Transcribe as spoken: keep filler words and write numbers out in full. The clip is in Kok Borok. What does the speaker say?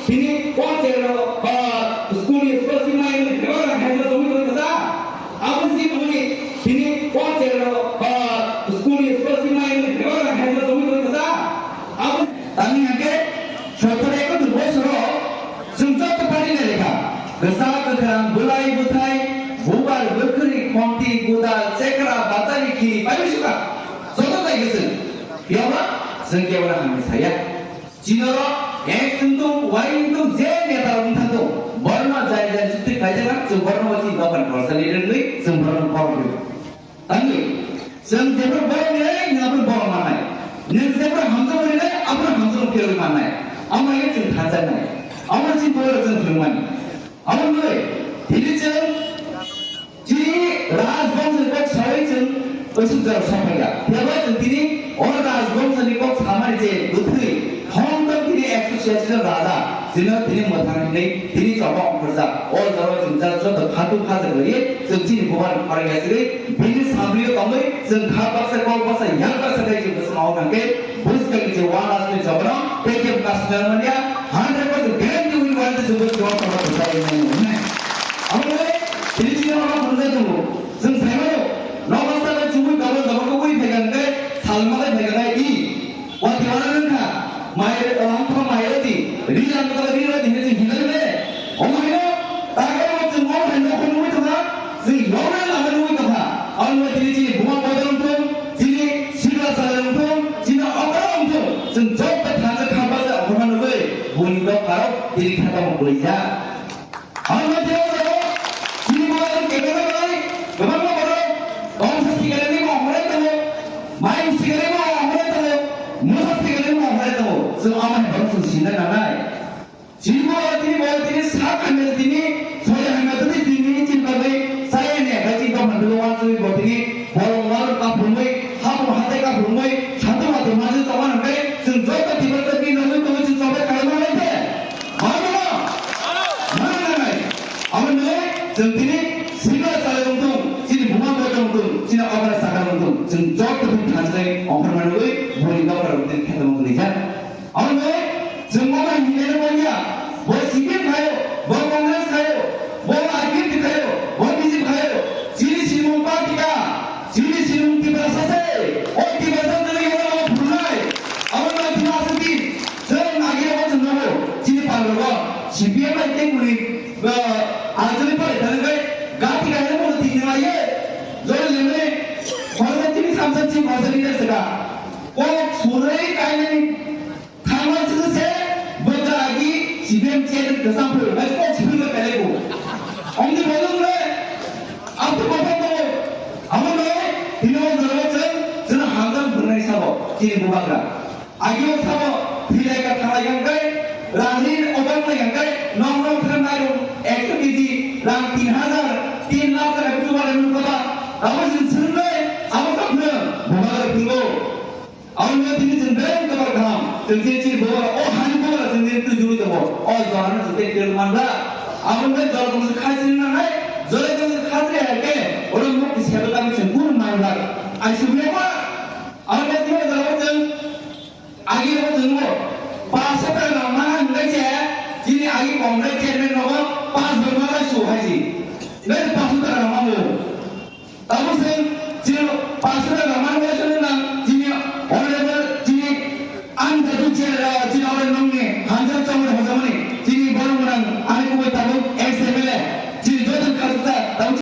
Tini o chero, ah, school ni scholarship mai ni bebak rang khaisa tongwi tongwi kha. Abo si tongwi tini o chero, ah, school ni scholarship mai ni bebak rang khaisa tongwi tongwi kha. Abo tani hake sotor ekotri bosoro chwng joto party ni lekha. Kwchak kwkhrang, bwlai bwthai, bubar bwkhwrwi, khonti, gudal, chekra, batari, khiri, bai bisuka. Joto tai kwchwng. Phiya ba chwng kebo hamya saya. Chini oro X wng tong, Y wng tong, je neta rok wng thang tong, borno jai jai chukti khaijak ang, chwng borno bo chini dophani khoroksa ni rwngwi, chwng borno borok rwngwi. Tangwi, chwng jephru borok ni rwngwi, nwng aphru borok mannai. Nwng jephru hamjakmani rwngwi, aphru hamjakma phiyogwi mannai. Amo hai chwng thanjaknai. Amo chini borok chwng phwrwngmani. Amo wngwi, tini chwng Chini Rajbongso ni kok sawi chwng oisuk jora sokphaikha. Phiya ba chwng tini o Rajbongso ni kok samani je bwthwi, hom tong tini ekso chiyasi jon raja, chwngno tini mwthang hinwi tini choba ongkhorjak. O jorao chwng jat joto khatu khajak rwi chwng chini bubar khorang yasirwi bini samrio tongwi chwng kha baksa kok baksa yak baksa khai chwng bwswk ma hokha khe bwskangni je uanasni chobaram tei khe kasnang manya hundred percent guarantee win wante chwng bwswk ma hokha khe sai manya hwnwi. Abo le, tini chini oro phunukjak tongo. Chwng sai mano, nogo salo chubui gabon gabon khe ui phaikha hwnkhe, salma khe phaikha khe i. Wati wana wngkha, mai, lamkha mai rodi, ri lamkha ri rodi hinwi chwng hinai le. Omo haino, takhai o chwng omo hai nokhor nugui tongkha, chwng yoknai lama nugui tongkha. Aboni bai tini chini buma bodol wngthung, chini sikla salai wngthung, chini okra wngthung, chwng joto thansa khamba se okhorma nugui, buini dopharo tini khe tamo kwlaijak. Ang no jero jero, chini borok ang kebengno bai, kebengno borok, bongsa sigalini mo hore tongo, maing sigalini mo hore tongo, musa sigalini mo hore tongo. Chwng amai borok chwng sinai nanai. Chini borok tini borok tini sak hamya tini, sori hamya tini tini chini bagwi, saya ne bai chini tong hamya wan chini borok tini, borok wan kaphurmui, hapung hatai kaphurmui, satu mati maju tongma hwnkhe, chwng joto tibok tibok nugwi tongwi chwng chobai khalai ma lai khe. Mano? Mano na nai? Abo nai, chwng tini sikla salai wngthung, chini buma bwrwi wngthung, chini okra sakha wngthung, chwng joto tini thansa ongkhorma nugwi boni nokra rok tini khetamo wngwi jak. Abo nai, chwng bo bai hinwi rw ya, bo C P M khayo, bo Congress khayo, bo R P F khayo, bo B J P khayo, chini simung party ka, chini simung Tiprasa se, o Tiprasa se nai yoro phunai, abo nai tini aswk di. Chwng agi abo chwng nogo, chini pal rogo, C P M bai tei kuni, ah, Anjali pai thani bai, gati gaya mo tini aye, jole lene, khorsa chini samsa chini khorsa ni resa ga, kok surai kainani, thangma chwng se, bwkha agi, C P M chair kwcham phuru, bai kok sibui bai pelai bo. Omni bolong le, amto bolong bo, amo le, tini o jora chwng, chwng hamjak bwrwnai sabo, chini bubagra. Agio sabo thilai ka thalai yang kai, rangni obang lai yang kai, nong nong thang nai rong, ekso K G rang tin hajar, tin lakh taka tu wala nung kaba, abo jin sung lai, abo tak na, buma lai pingo. Abo na tini jin beng kabar kaham, jin jin jin bora, o hani bora jin jin tu juru tabo, o jora na jin jin mandra, abo na jora kong se khai sin na nai, jora kong se khai sin hai ke, ora mo kis kebe kami jin kun mandra, ai sumya ba, abo na tini jora jin Agi bo chwngbo paanch sota rang mana hwnwi se chini agi Congress chairman